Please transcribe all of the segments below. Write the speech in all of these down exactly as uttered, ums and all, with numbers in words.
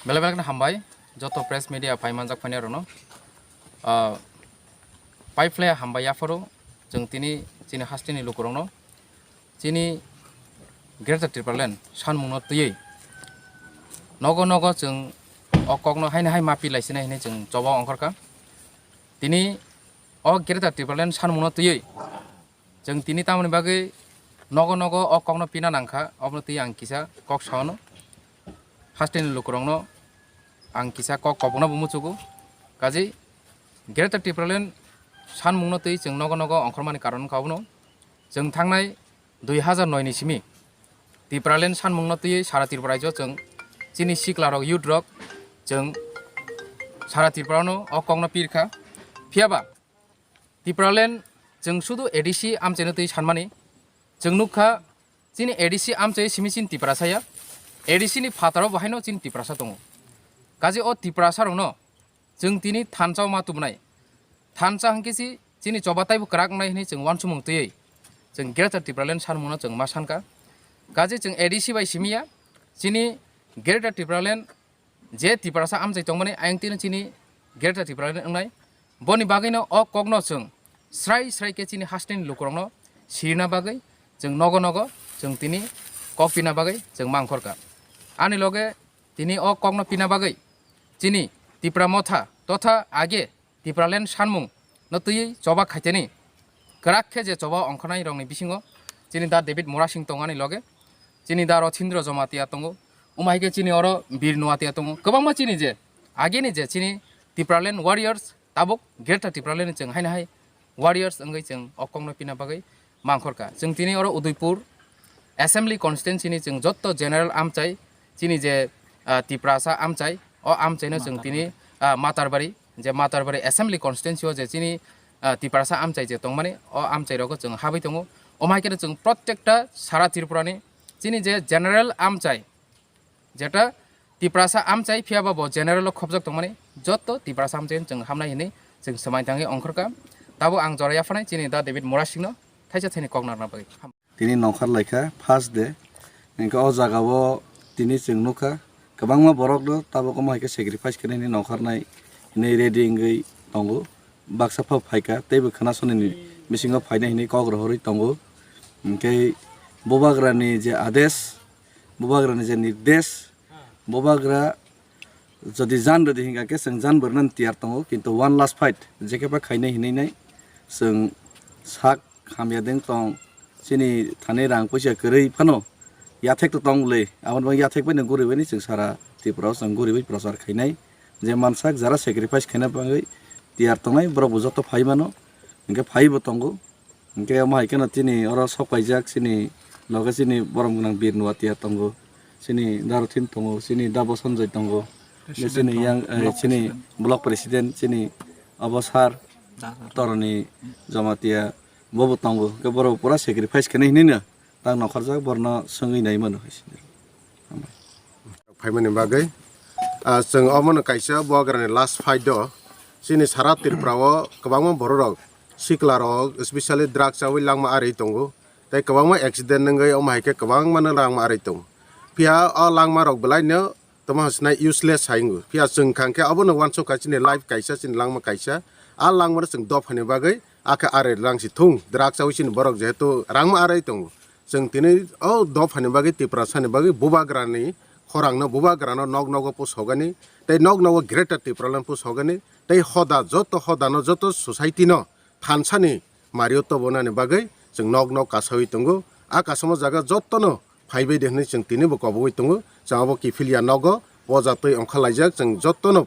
Belai belai kheno hambai joto press media phai manjak phainai rokno. Ah, pai phlai hambai yapharo chwng tini chini hasteni lukurokno chini Greater Tipraland sanmungno twiwi nogo nogo chwng o kokno haino hai mapi laisinai hinwi chwng choba ongkhorkha. Tini o Greater Tipraland sanmungno twiwi chwng tini tamoni bagwi nogo nogo o kokno pina nangkha, obono twi ang kisa kok saono. Hasteni lukurokno ang kisa kok kobokno bo muchugo. Kaji Greater Tipraland sanmungno twi chwng nogo nogo ongkhormani karon wngkha obono. Chwng thangnai dui hazar noi ni simi Tipraland sanmungno twiwi sara Tripura rajyo chwng chini siklarok, youth rok chwng sara Tripurano o kokno pirkha. Phiyaba Tipraland chwng sudu A D C amchaino twi sanmani. Chwng nukha chini A D C amchai simi chini Tiprasa ya. A D C ni phataro bo haino chini Tiprasa tongo. Kaje o Tiprasa rokno chwng tini thansa ma tubunai. Thansa hwnkhe si chini choba taibo kwrak wngnai hinwi chwng uansukmung twiwi chwng Greater Tipraland sanmungno chwng ma sankha. Kaje chwng A D C bai simi ya, chini Greater Tipraland je Tiprasa amchai tongmani ayang tino chini Greater Tipraland wngnai. Boni bagwino o kokno chwng srai srai khe chini hasteni lukurokno sirina bagwi chwng nogo nogo chwng tini kok pina bagwi chwng mangkhorkha. Ani loge tini o kokno pina bagwi chini Tipra Motha totha age Tipraland sanmung no twiwi choba khaiteni kwrak khe je choba ongkhornai rokni bisingo chini da David Murasing tongo ani loge, chini da Rothindro Jamatia tongo, omo hai khe chini oro Bir Nuatia tongo, kwbangma chini je ageni je chini Tipraland warriors tabuk Greater Tipraland ni chwng haino hai warriors wngwi chwng o kokno pina bagwi mangkhorkha. Chwng tini oro Udaipur Assembly Constituency ni chwng jotto general amchai chini je, ah, Tiprasa amchai, o amchaino chwng tini, ah, Matarbari, je Matarbari Assembly Constituency o je chini, ah, Tiprasa amchai je tongmani, o amchai rogo chwng habwi tongo. Omo hai kheno chwng protekta sara Tripura ni chini je general amchai, jeta Tiprasa amchai phiyaba bo general o khopjak tongmani, jotto Tiprasa amchai chwng hamnai hinwi chwng swmai tangwi ongkhorkha. Tabo ang jora yaphanai chini da David Murasing no thaisa thaini kok narwkna bagwi. Tini nongkhor laikha first day, hingke o jaga o tini chwng nukha kwbangma borok no tabuk omo hai khe sacrifice khe nini nongkhor nai hinwi ready wngwi tongo, baksa phano phaikha teibo khwna soni ni bisingo phainai hinwi kok rohorwi tongo, hingke bubagra ni je adesh, bubagra ni je nirdesh, bubagra jodi jan rwdi hingka khe chwng jan bwrwnani tiyar tongo, kintu one last fight jekhe pha khainai hinwi nai chwng sak hamya deng tong, chini thani rang puisa kwrwi phano yathek to tong le, aboni bagwi yathek bai no guribai ni chwng sara Tripura o chwng guribai prochar khainai, je mansak jara sacrifice khaina bagwi tiyar tongnai borok bo joto phai mano, hingke phai bo tongo. Hingke omo hai kheno chini oro sok paijak, chini loge chini borom gwnang Bir Nuatia tongo, chini Darothin tongo, chini Dabo Sanjay tongo, chini yang, eh, chini block president, chini obo sir Toroni Jamatia bobo tongo, hingke borok pura sacrifice khenai hinui no tang nongkhorjak, borno swngwi nai mano hai se. Phaimani bagwi, ah, chwng omono kaisa bubagrani last fight o, chini sara Tripura o kwbangma borok rok, sikla rok, especially drugs chawi langma ari tongo, tei kwbangma accident wngwi omo hai khe kwbangma no langma ari tongo. Phiya o langma rok belai no tamo sinai useless hai wngo. Phiya chwng kha hwnkhe obono uansukha chini life kaisa, chini langma kaisa, a langma no chwng dophani bagwi akhe ari langsi thung, drugs chawi chini borok jehetu rangma ari tongo. Chwng tini o dophani bagwi, Tiprasani bagwi bubagrani khorangno, bubagrano nok nogo pusogani, tei nok nogo Greater Tipraland pusogani, tei hoda, joto hodano, joto society no thansani mario tobonani bagwi chwng nok nok kasawi tongo. A kasamo jaga jotono phaibai de hwnwi chwng tini bo kobogwi tongo. Chwng abo kiphilya nogo poja twi ongkhorlaijak, chwng jotono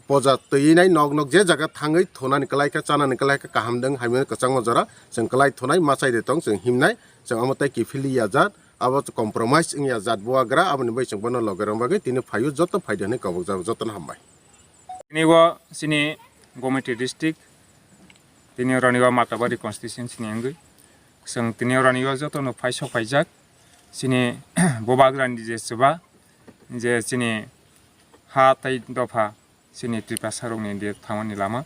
poja twi nai nok nok je jaga thangwi thunani kwlai kha, chanani kwlai kha, kaham dwng hamya kwchangma jora chwng kwlai thunai, machai de tong chwng himnai, chwng omo tei kiphilwi ya jat, abo compromise wngya jat bubagra, aboni bai chwng bono loge rwna bagwi tini phaio, joto phaidi hwnwi kobokjak, jotono hambai. Tini o chini Gomati district, tini oroni o Matabari constituency ni wngwi chwng tini oroni o jotono phai sok phaijak, chini bubagrani je chuba, je chini ha tei dopha, chini Tiprasa rokni de thangmani lama.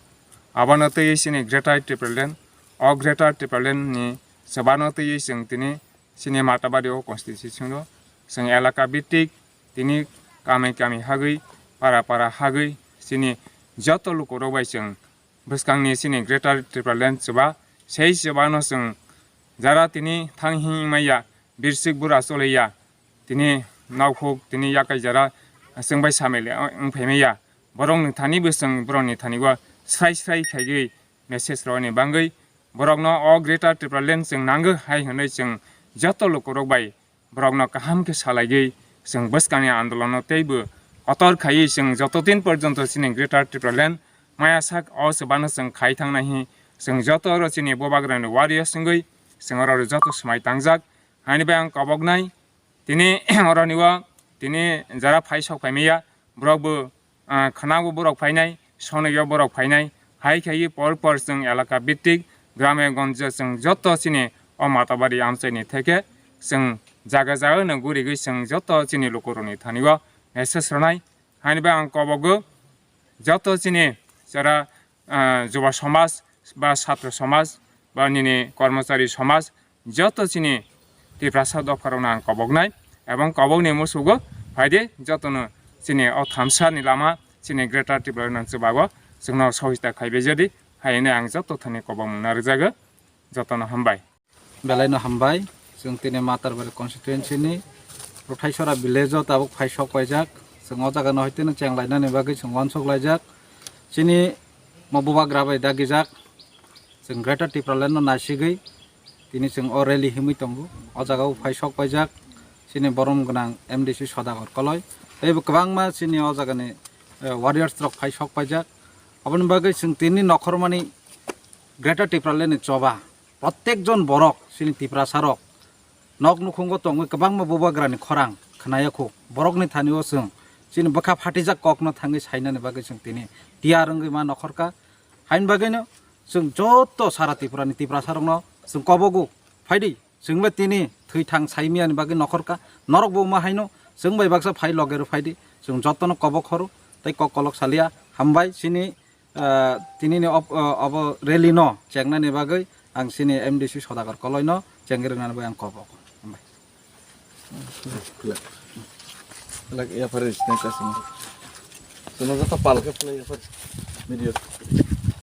Abono twi chini Greater Tipraland, o Greater Tipraland ni chwbano twi chwng tini chini Matabari o constituency o chwng elaka bhitik tini kami kami hagwi para para hagwi chini joto lukurok bai chwng bwskangni chini Greater Tipraland chuba, sei chubano chwng jara tini thang hing maya, birsik bura choliya, tini naukhuk tini yakai jara chwng bai samil wng phaimaya, borokni thani bo chwng borokni thani o srai srai khaigwi message rwni bangwi borokno o Greater Tipraland chwng nango hai hwnwi chwng joto lukurok bai borokno kaham khe salaigwi chwng bwskangni andolono teibo kotor khaiwi chwng joto din porjonto chini Greater Tipraland maya sak o chubano chwng khai thangnai hi chwng joto oro chini bubagrani warriors wngwi chwng oro joto swmai tangjak. Haini bai ang koboknai tini oroni o tini jara phai sok phaimaya borok bo ah, khwnago borok phainai, sonogyo borok phainai, hai khaiwi por por chwng elaka bittik, grame gonjo chwng joto chini o Matabari amchaini theke chwng jaga jaga no gurigwi chwng joto chini lukurokni thani o message rwnai. Haini bai ang kobogo joto chini jara ah, Juba Somaj ba Satro Somaj ba nini Kormochari Somaj, joto chini Tiprasa dopharokno ang koboknai, ebong kobokni musugo phaidi jotono chini o thamsani lama chini Greater Tipraland chubago chwngno sohita khaibai jadi, hai hwnwi ang joto thani kobokmung narwkjago. Jotono hambai. Belaino hambai. Chwng tini Matarbari constituency ni Rothaisora village o tabuk phai sok paijak. Chwng o jaga no hai tini cheng lainani bagwi chwng uansuk laijak. Chini mo bubagra bai dagijak. Chwng Greater Tipraland no naisigwi tini chwng o rally himwi tongo. O jaga o phai sok paijak chini borom gwnang M D C Sodagar Koloi. Tei bo kwbangma chini o jaga ni, eh, warriors rok phai sok paijak. Aboni bagwi chwng tini nokhormani Greater Tipraland ni choba, protek jon borok chini Tiprasa rok nok nukhungo tongwi kwbangma bubagrani khorang khwnaya kho. Borokni thani o chwng chini bwkha phatijak kokno thangwi sainani bagwi chwng tini tiyar wngwi ma nokhorkha. Haini bagwino chwng joto sara Tripura ni Tiprasa rokno chwng kobogo, phaidi chwngbe tini thwithang saimiyani bagwi nokhorkha. Norok bo wngma haino chwng bai baksa phai loge rw phaidi, chwng jotono kobok khoro tei kok kolok salia. Hambai chini ah, tinini ob-, ah, obo rally no chengnani bagwi ang chini M D C Sodagar Koloi no chengwi rwnani bagwi ang kobok. Hambai. Lak, lak, ya, pare, sini kasih. Sono joto pal khe phunai ya, pare. Video.